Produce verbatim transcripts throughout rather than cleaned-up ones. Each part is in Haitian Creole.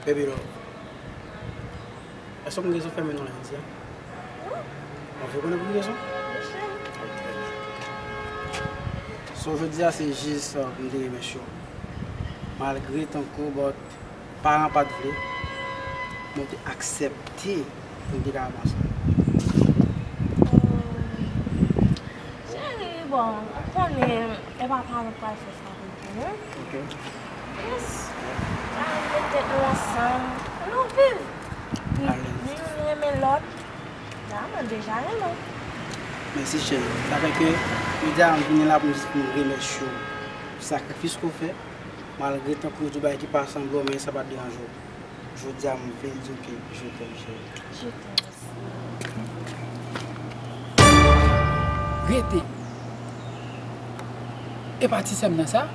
Baby love, èske w konn rezon fèmen non la jodi a? Ou vle konnen pou ki rezon? Ok. So, jodi a se jis, uh, pou m te remèsye w. Malgre tankou, but, paran pa t vle, men w te aksepte pou n te ka ansanm. Cheri, bon, ou konnen, e pa paran k pral fè favori pou nou. Ok. Yes. Ann met tèt nou ansanm, ann nou viv. Ni, ni youn renmen lòt. La, mwen deja renmen w. Mèsi, cheri. Sa fè ke jodi a m vini la pou m jis pou m remèsye w pou sakrifis ke w fè. Malgre tankou yo di w bagay ki pa sanble w, men sa pa t deranje w. Jodi a, m vle di w ke je t'aime, cheri. Je t'aime aussi. Rete. E pa ti sè m nan sa?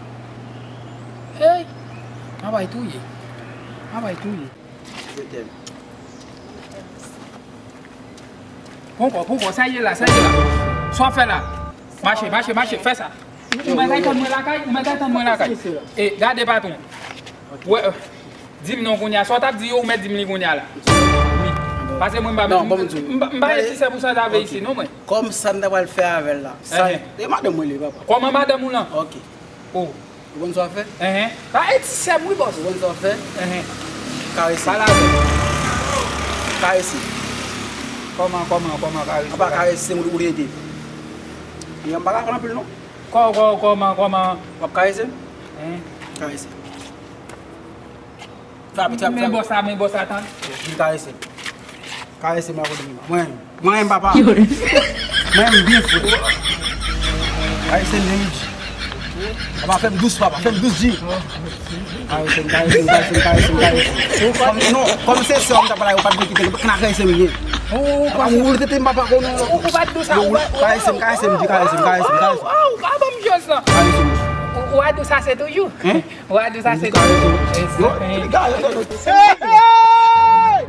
Hey! M a bay touye. M a bay touye. Je t'aime. Pran kò, pran kò, sa ye la, sa ye la. Sa w fè la? Mache, mache, mache, fè sa. Ou mèt al tann mwen lakay, ou mèt al tann mwen lakay. E, gade patwon. Wè, euh, di m non kounye a, sa w t ap di yo, ou mèt di m li kounye a la. Wi. Paske mwen m pa, non, bon, m di w, m pa, m pa gen ti sè pou sa t ave isi, non, mwen. Kòm sa m ta pral fè avè l la. Sa, e madanm mwen li, papa. Kòman madanm ou lan? Ok. Oh. Ou konn sa w ap fè? Enhen. Pa e ti sè m wi, bòs. Ou konn sa w ap fè? Enhen. Karese. Pale avè m. Karese. Kòman, kòman, kòman karese? Apa karese m ou rete. Yon pa ka fè anpil non. Kò, kò, kòman, kòman? W ap karese m? Enhen. Karese. Fè rapid, fè rapid, fè rapid. Men bòs la, men bòs la, tann. Vin karese m. Karese m akote m. Mwen, mwen, papa. Mwen, m byen fre. Karese m, Luigi. Papa, fè m dous, papa. Fè m dous, G. Karese m, karese m, karese m, karese m, karese m. Kòm, non, kòm se sè w m t ap pale, ou pa t vle kite l, k nan karese m byen. Papa, m woule tete m, papa, konnen. Ou, ou pa t dous sa, ou pa, ou pa, karese m, karese m, G, karese m, karese m, karese m. Ou, ou, ou, ou pa ban m jòs lan. Karese m. Ou, ou a dous ase toujou. Hein? Ou a dous ase toujou. Yo, gade, gade. Hey, hey!